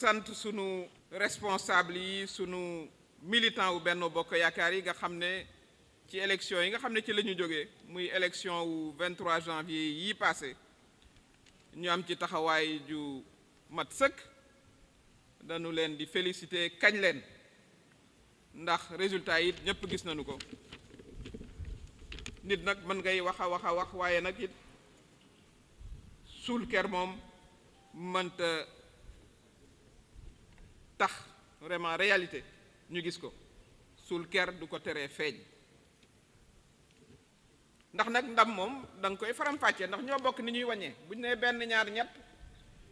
sant sunu responsable yi sunu militant wu Benno Bokk Yaakaar yi nga xam ne ci élection yi nga xam ne ci la ñu jógee muy élection wu 23 janvier yi passé ñu am ci taxawaay ju mat sëkk dañu leen di féliciter kañ leen ndax résultat yi ñëpp gis nañu ko nit nag mën ngay wax a wax waaye nag it suul ker moom mënta tax vraiment réalité ñu gis ko suul ker du ko teree feeñ ndax nag ndam moom da nga koy faram-fàccee ndax ñoo bokk ni ñuy wàññee bu ñu nee benn ñaar ñett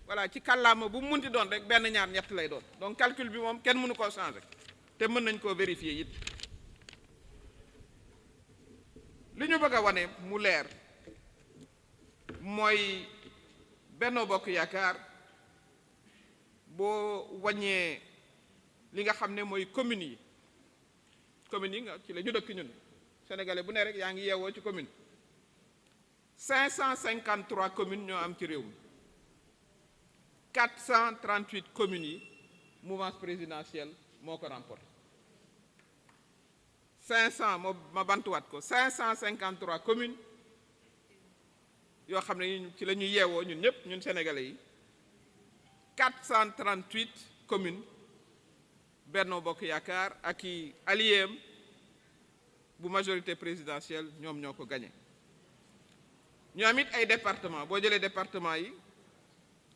voilà ci kàllaama bu mu munti doon rek benn ñaar ñett lay doon donc calcul bi moom kenn mënu koo changer te mën nañ koo vérifier it li ñu bëgg a wane mu leer mooy Benno Bokk Yaakaar boo wàññee li nga xam ne mooy communes yi nga ci la ñu dëkk ñun sénégalais bu ne rek yaa ngi yeewoo ci commune 553 communes ñoo am ci réew mi 438 communes yi mouvance présidentielle moo ko remporté 500 moo ma bantuwaat ko 553 communes yoo xam ne ci la ñuy yeewoo ñun ñëpp ñun sénégalais yi 438 communes Benno Bokk Yaakaar ak i alliéem bu majorité présidentielle ñoom ñoo ko gagné ñu am it ay département boo jëlee département yi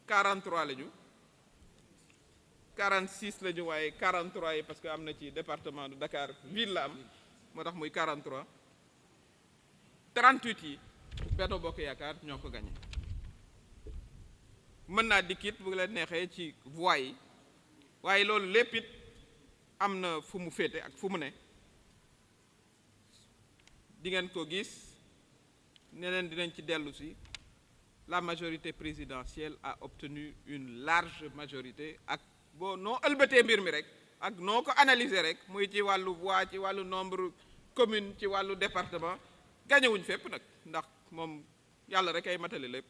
43 la ñu 46 la ñu waaye 43 yi parce que am na ci département de Dakar ville la am moo tax muy 43 38 yi Benno Bokk Yaakaar ñoo ko gagné mën naa dikkit bu leen neexee ci voix yi waaye loolu lépp it am na fu mu féete ak fu mu ne di ngeen ko gis neneen dinañ ci dellu si la majorité présidentielle a obtenu une large majorité ak boo noo ëlbatee mbir mi rek ak noo ko analyser rek muy ci wàllu voix ci wàllu nombre commune ci wàllu département gañewuñ fépp nag ndax moom yàlla rek ay matale lépp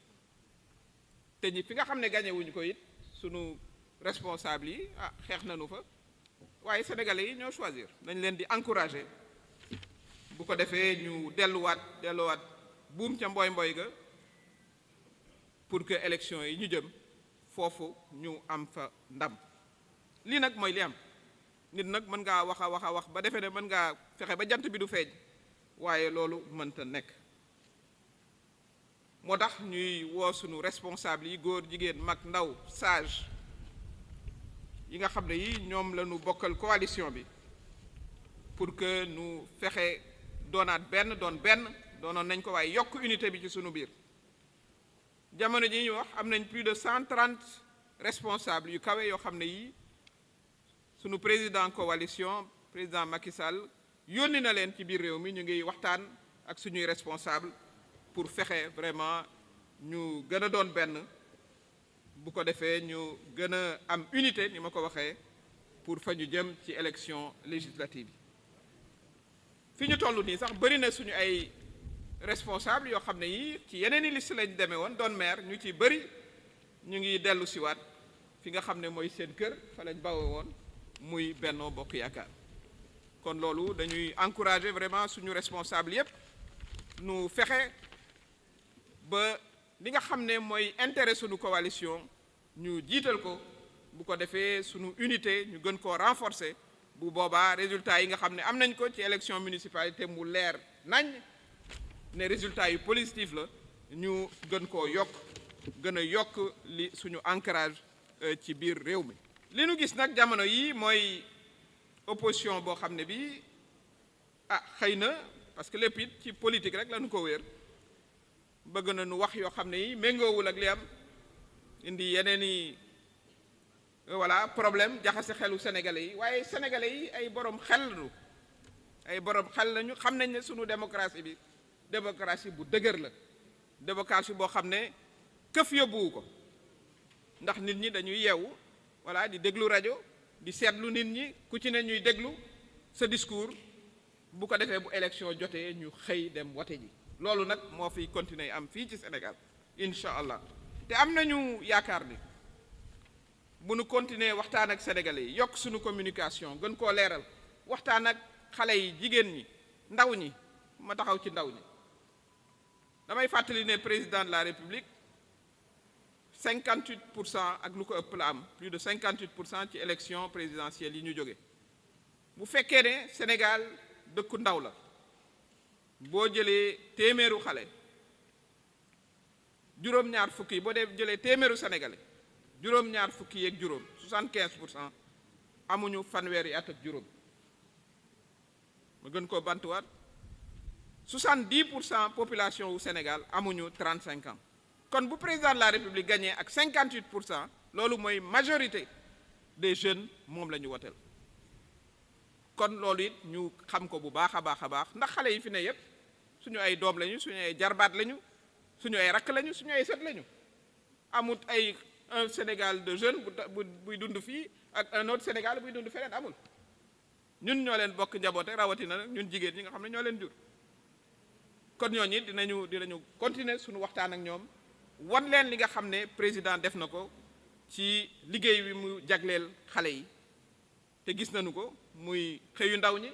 te ñi fi nga xam ne gañewuñ ko it sunu responsable yi xeex nañu fa waaye sénégalais yi ñoo choisir nañ leen di encourager bu ko defee ñu delluwaat buum ca mboy ga pour que élection yi ñu jëm foofu ñu am fa ndam lii nag mooy li am nit nag mën ngaa wax a wax ba defee ne mën ngaa fexe ba jant bi du feeñ waaye loolu mënta nekk moo tax ñuy woo sunu responsable yi góor jigéen mag ndaw sage yi nga xam ne yi ñoom la ñu bokkal coalition bi pour que nu fexe doonaat doonoon nañ ko waaye yokk unité bi ci sunu biir jamono ji ñu wax am nañ plus de 130 responsables yu kawe yoo xam ne yi sunu président coalition président Macky Sall yónni na leen ci biir réew mi ñu ngi waxtaan ak suñuy responsable pour fexe vraiment ñu gën a doon benn bu ko defee ñu gën a am unité ni ma ko waxee pour fa ñu jëm ci élection législative yi fi ñu toll nii sax bëri na suñu ay responsable yoo xam ne yi ci yeneen i liste lañ demee woon doon maire ñu ci bëri ñu ngi dellu siwaat fi nga xam ne mooy seen kër fa lañ bawoo woon muy Benno Bokk Yaakaar kon loolu dañuy encourager vraiment suñu responsable yépp nu fexe ba li nga xam ne mooy intérêt suñu coalition ñu jiital ko bu ko defee suñu unité ñu gën koo renforcer bu boobaa résultat yi nga xam ne am nañ ko ci élection municipalité mu leer nañ ne résultat yu positif la ñu gën koo gën a yokk li suñu ancrage ci biir réew mi li nu gis nag jamono yi mooy opposition boo xam ne bi xëy na parce que lépp it ci politique rek lañu ko wéer bëgg na nu wax yoo xam ne yi méngoowul ak li am indi yeneen i voilà problème jaxase xelu sénégalais yi waaye sénégalais yi ay borom xel lañu xam nañ ne sunu démocratie bi démocratie bu dëgër la démocratie boo xam ne këf yóbbuwu ko ndax nit ñi dañuy yeewu voilà di déglu rajo di seetlu nit ñi ku ci ne ñuy déglu sa discours bu ko defee bu élection jotee ñu xëy dem wote ji loolu nag moo fiy continuer am fii ci Sénégal incha allah te am nañu yaakaar ni bu nu continuer waxtaan ak sénégalais yi yokk suñu communication gën koo leeral waxtaan ak xale yi jigéen ñi ndaw ñi ma taxaw ci ndaw ñi damay fàttali ne président de la république 58% ak lu ko ëpp la am plus de 58% ci élection présidentielle yi ñu jóge bu fekkee ne Sénégal dëkku ndaw la boo jëlee téeméeru xale juróom-ñaar fukki boo dee jëlee téeméeru sénégalais juróom-ñaar fukki yeeg juróom 75% amuñu fanweeri at ak juróom ma gën koo bantuwaat 70% population wu Sénégal amuñu 35 ans kon bu président de la république gagné ak 58% loolu mooy majorité des jeunes moom la ñu woteel kon loolu it ñu xam ko bu baax a baax ndax xale yi fi ne yépp suñu ay doom lañu suñu ay jarbaat lañu suñu ay rakk lañu suñu ay sët lañu amut ay un Sénégal de jeunes buy dund fii ak un autre Sénégal buy dund feneen amul ñun ñoo leen bokk njaboote rawatina nag ñun jigéen ñi nga xam ne ñoo leen jur kon ñooñu it dinañu continuer suñu waxtaan ak ñoom wan leen li nga xam ne président def na ko ci liggéey wi mu jagleel xale yi te gis nañu ko muy xëyu ndaw ñi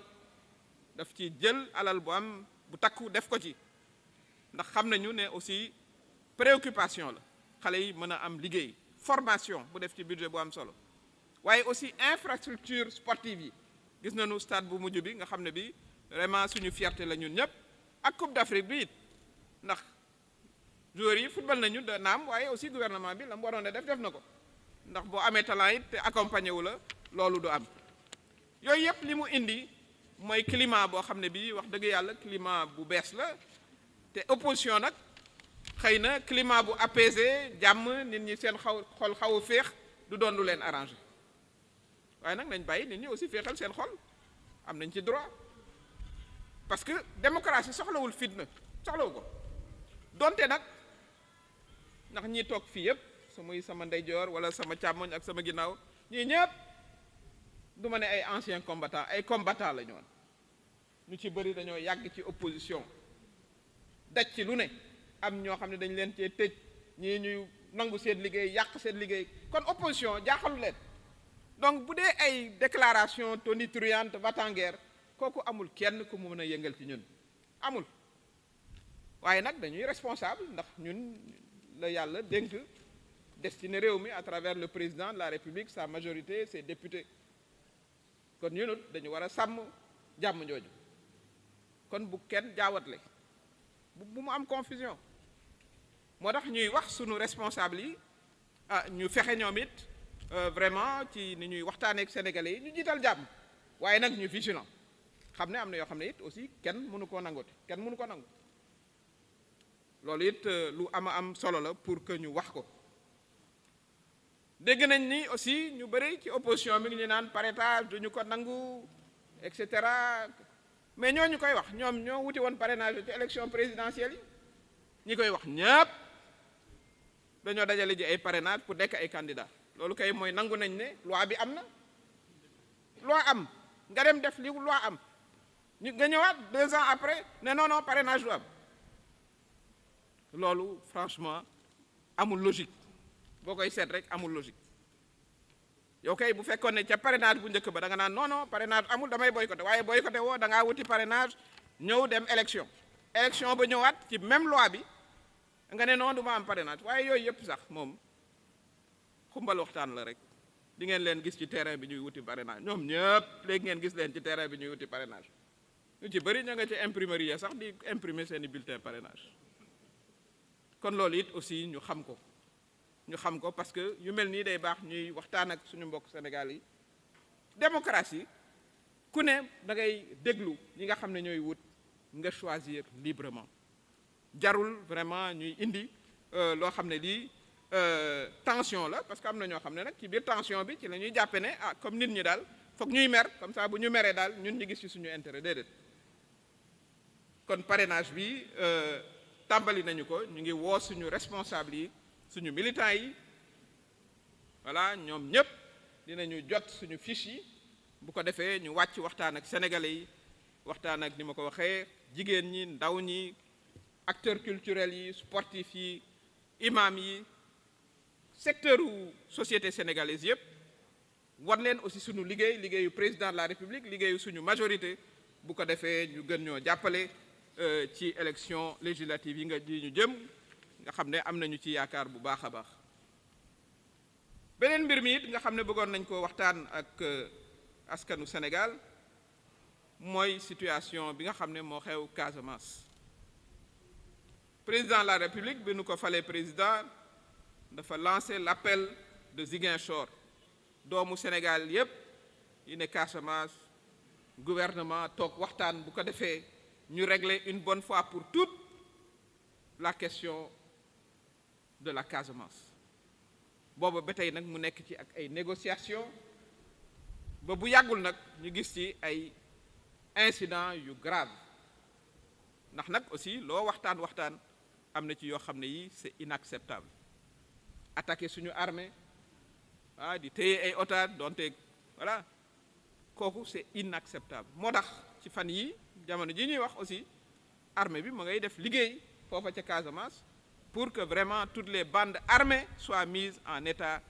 daf ci jël alal bu am bu takku def ko ci ndax xam nañu ne aussi préoccupation la xale yi mën a am liggéey formation bu def ci budget bu am solo waaye aussi infrastructure sportive yi gis nañu stade bu mujj bi nga xam ne bi vraiment suñu fierté la ñun ñëpp ak coupe d'Afrique bi it ndax joueurs yi football nañu da naam waaye aussi gouvernement bi la mu waroon a def na ko ndax boo amee talent it te accompagné wu la loolu du am yooyu yëpp li mu indi mooy climat boo xam ne bii wax dëgg yàlla climat bu bees la te opposition nag xëy na climat bu apaisé jàmm nit ñi seen xol xaw a féex du doon lu leen arrangé waaye nag nañ bàyyi nit ñi aussi féexal seen xol am nañ ci droit parce que démocratie soxlawul fitna soxlawu ko donte nag ndax ñi toog fii yëpp muy sama ndeyjoor wala sama càmmoñ ak sama ginnaaw ñii ñëpp du ma ne ay anciens combattants ay combattants la ñu woon ñu ci bëri dañoo yàgg ci opposition daj ci lu ne am ñoo xam ne dañ leen cee tëj ñii ñuy nangu seen liggéey yàq seen liggéey kon opposition jaaxalu leen donc bu dee ay déclaration tonitruante va-t-en-guerre kooku amul kenn ku mu mën a yëngal ci ñun amul waaye nag dañuy responsable ndax ñun la yàlla dénk destiné réew mi à travers le président de la République sa majorité ses députés kon ñunut dañu war a sàmm jàmm jooju kon bu kenn jaawatle bu mu am confusion moo tax ñuy wax sunu responsable yi ñu fexe ñoom it vraiment ci ni ñuy waxtaanee ak sénégalais yi ñu jiital jàmm waaye nag ñu vigilant xam ne am na yoo xam ne it aussi kenn mënu koo nangooti kenn mënu ko nangu loolu it lu am solo la pour que ñu wax ko dégg nañ ni aussi ñu bëri ci opposition bi ngi ñu naan parrainage duñu ko nangu et cetera mais ñooñu koy wax ñoom ñoo wuti woon parrainage ci élection présidentielle yi ñi koy wax ñëpp dañoo dajale ji ay parrainage pour nekk ay candidat loolu kay mooy nangu nañ ne loi bi am na loi am nga dem def li loi am ñu nga ñëwaat 2 ans après ne non parrainage du am loolu franchement amul logique boo koy seet rek amul logique yow kay bu fekkoon ne ca parrainage bu njëkk ba da nga naan non parrainage amul damay boycotté waaye boycotté woo da ngaa wuti parrainage ñëw dem élection ba ñëwaat ci même loi bi nga ne non du ma am parrainage waaye yooyu yëpp sax moom xumbal waxtaan la rek di ngeen leen gis ci terrain bi ñuy wuti parrainage ñoom ñëpp léegi ngeen gis leen ci terrain bi ñuy wuti parrainage ñu ci bëri ña nga ci imprimerie sax di imprimer seeni bulletin parrainage kon loolu it aussi ñu xam ko parce que yu mel nii day baax ñuy waxtaan ak suñu mbokk Sénégal yi démocratie ku ne da ngay déglu ñi nga xam ne ñooy wut nga choisir librement jarul vraiment ñuy indi loo xam ne lii tension la parce que am na ñoo xam ne nag ci biir tension bi ci la ñuy jàppe ne comme nit ñi daal foog ñuy mer comme ça bu ñu meree daal ñun ñu gis ci suñu intérêt déedéet kon parrainage bi tàmbali nañu ko ñu ngi woo suñu responsable yi suñu militants yi voilà ñoom ñëpp dinañu jot suñu fiche yi bu ko defee ñu wàcc waxtaan ak sénégalais yi waxtaan ak ni ma ko waxee jigéen ñi ndaw ñi acteurs culturels yi sportifs yi imam yi secteur u société sénégalaise yëpp war leen aussi suñu liggéeyu président de la république liggéeyu suñu majorité bu ko defee ñu gën ñoo jàppale ci élection législative yi ñu jëm nga xam ne am nañu ci yaakaar bu baax a baax. beneen mbir mi it nga xam ne bëggoon nañ ko waxtaan ak askanu Sénégal mooy situation bi nga xam ne moo xew Casamance. président de la république bi nu ko falee président dafa lancé l'appel de Ziguinchor doomu Sénégal yépp yi ne Casamance gouvernement toog waxtaan bu ko defee ñu régler une bonne fois pour toutes la question de la Casamance. booba ba tey nag mu nekk ci ak ay négociations ba bu yàggul nag ñu gis ci ay incidents yu grave ndax nag aussi loo waxtaan am na ci yoo xam ne yi c'est inacceptable attaquer suñu armée di téye ay otages donte voilà kooku c'est inacceptable moo tax ci fan yi jamono ji ñuy wax aussi armée bi mu ngay def liggéey foofa ca Casamance pour que vraiment toutes les bandes armées soient mises en état,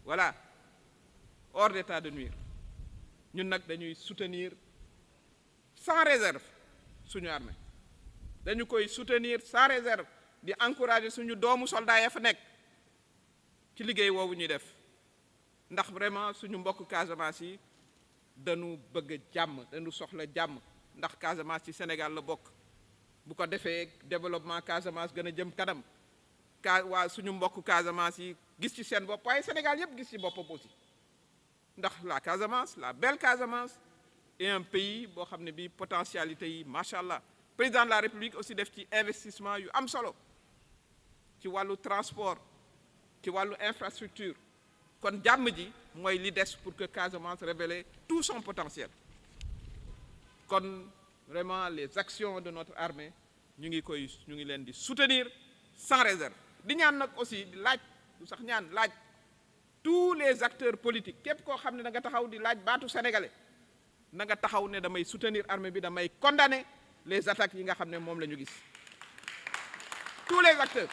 voilà, hors d'état de nuire. Ñun nag dañuy soutenir sans réserve suñu armée dañu koy soutenir sans réserve di encourager suñu doomu soldats ya fa nekk ci liggéey woowu ñuy def ndax vraiment suñu mbokk Casamance yi dañu bëgg jàmm dañu soxla jàmm ndax Casamance ci Sénégal la bokk bu ko defee développement Casamance gën a jëm kanam waa suñu mbokk Casamance yi gis ci seen bopp waaye Sénégal yëpp gis ci boppam aussi ndax la Casamance la belle Casamance est un pays boo xam ne bii potentialité yi macha allah président de la République aussi def ci investissement yu am solo ci wàllu transport ci wàllu infrastructure kon jàmm ji mooy li des pour que Casamance révèle tout son potentiel kon vraiment les actions de notre armée ñu ngi leen di soutenir sans réserve di ñaan nag aussi di laaj du sax ñaan laaj tous les acteurs politiques képp koo xam ne da nga taxaw di laaj baatu sénégalais na nga taxaw ne damay soutenir armée bi damay condamner les attaques yi nga xam ne moom la ñu gis tous les acteurs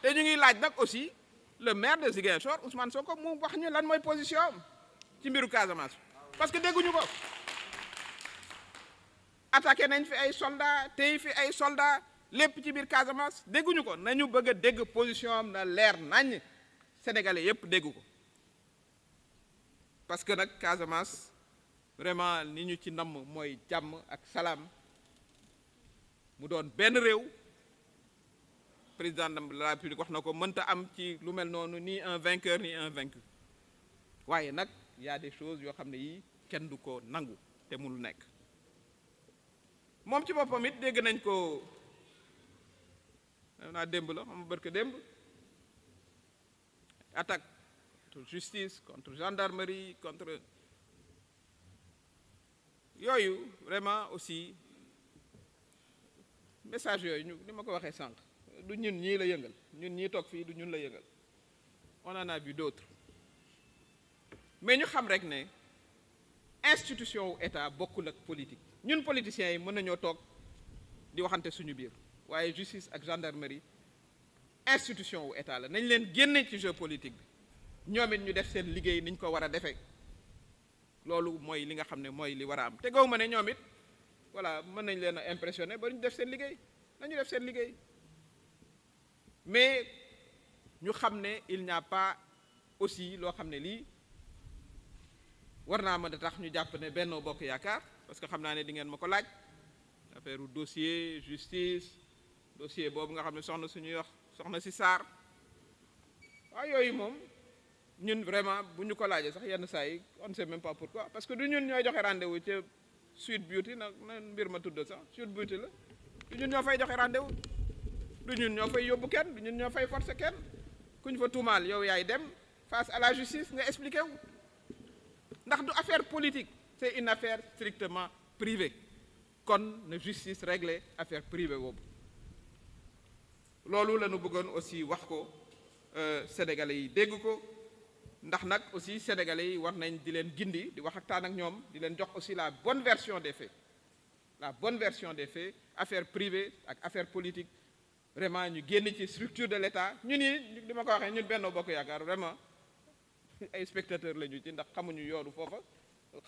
te ñu ngi laaj nag aussi le maire de Ziguinchor Ousmane Sonko mu wax ñu lan mooy position am ci mbiru Casamance parce que dégguñu ko attaqué nañ fi ay soldats tey fi ay soldats lépp ci biir Casamance dégguñu ko nañu bëgg a dégg position am na leer nañ sénégalais yépp dégg ko parce que nag Casamance vraiment ni ñu ci namm mooy jàmm ak salaam mu doon benn réew président de la République wax na ko mënta am ci lu mel noonu ni un vainqueur ni un vaincu waaye nag y a des choses yoo xam ne yi kenn du ko nangu te mul nekk moom ci boppam it dégg nañ ko naa démb la xam barke démb attaque contre justice contre gendarmerie contre yooyu vraiment aussi message yooyu ñu ni ma ko waxee sànq du ñun ñii la yëngal ñun ñii toog fii du ñun la yëngal on en a vu d'autres mais ñu xam rek ne institution wu état bokkul ak politique ñun politiciens yi mën nañoo toog di waxante suñu biir waaye justice ak gendarmerie institution wu état la nañ leen génne ci jeu politique bi ñoom it ñu def seen liggéey niñ ko war a defee loolu mooy li nga xam ne mooy li war a am te gaw ma ne ñoom it voilà mën nañ leen a impressionné ba ñu def seen liggéey nañu def seen liggéey mais ñu xam ne il n'y a pas aussi loo xam ne lii war naa mën a tax ñu jàpp ne Benno Bokk Yaakaar parce que xam naa ne di ngeen ma ko laaj affaire dossier justice dossier boobu nga xam ne soxna suñuy wax soxna si Sarr waaw yooyu moom ñun vraiment bu ñu ko laajee sax yenn saa yi on ne sait même pas pourquoi parce que du ñun ñooy joxe rendez-vous ca Sweet Beauty nag na mbir ma tudd sax Sweet Beauty la du ñun ñoo fay joxe rendez-vous du ñun ñoo fay yóbbu kenn du ñun ñoo fay forcer kenn ku ñu fa tuumaal yow yaay dem face à la justice nga expliqué wu ndax du affaire politique c'est une affaire strictement privée kon na justice régler affaire privée boobu loolu la ñu bëggoon aussi wax ko sénégalais yi dégg ko ndax nag aussi sénégalais yi war nañ di leen gindi di waxtaan ak ñoom di leen jox aussi la bonne version des faits affaire privée ak affaire politique vraiment ñu génn ci structure de l'État ñun ñi di ma ko waxee ñun Benno Bokk Yaakaar vraiment ay spectateurs la ñu ci ndax xamuñu yoonu foofa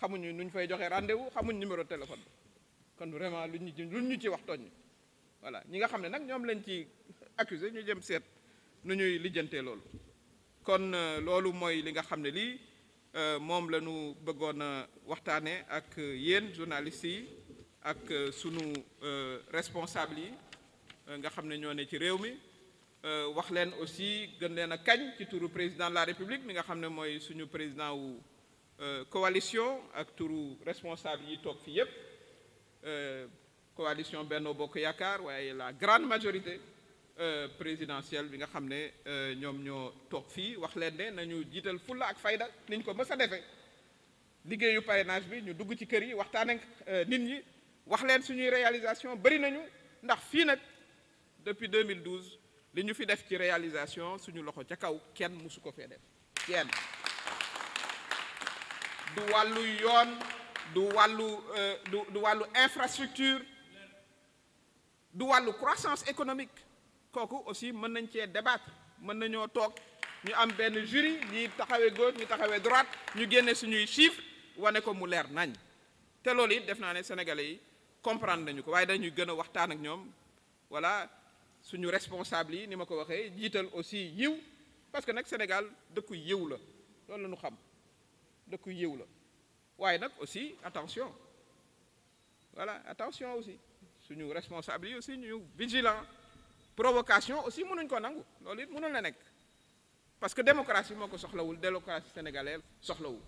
xamuñu nu ñu fay joxe rendez-vous xamuñu numéro de téléphone kon vraiment lu ñu ci wax tooñ voilà ñi nga xam ne nag ñoom lañ ci accusé ñu jëm seet nu ñuy lijjantee loolu kon loolu mooy li nga xam ne lii moom la ñu bëggoon a waxtaanee ak yéen journalistes yi ak sunu responsables yi nga xam ne ñoo ne ci réew mi wax leen aussi gën leen a kañ ci turu président de la République mi nga xam ne mooy suñu président wu coalition ak turu responsable yi toog fii yépp coalition Benno Bokk Yaakaar waaye la grande majorité présidentielle bi nga xam ne ñoom ñoo toog fii wax leen ne nañu jiital fulla ak fayda niñ ko mës a defee liggéeyu parrainage bi ñu dugg ci kër yi waxtaan ak nit ñi wax leen suñuy réalisation bari nañu ndax fii nag depuis 2012 li ñu fi def ci réalisation suñu loxo ca kaw kenn mësu ko fee def kenn du wàllu yoon du wàllu infrastructure du wàllu croissance économique kooku aussi mën nañ cee débattre mën nañoo toog ñu am benn jury ñi taxawee gauche ñu taxawee droite ñu génne suñuy chiffres wane ko mu leer nañ te loolu it def naa ne sénégalais yi comprendre nañu ko waaye dañuy gën a waxtaan ak ñoom voilà suñu responsable yi ni ma ko waxee jiital aussi yiw parce que nag Sénégal dëkku yiw la loolu la ñu xam dëkku yiw la waaye nag aussi attention voilà attention aussi suñu responsable yi aussi ñu vigilant provocation aussi mënuñ ko nangu loolu it mënul la nekk parce que démocratie moo ko soxlawul démocratie sénégalaise soxlawul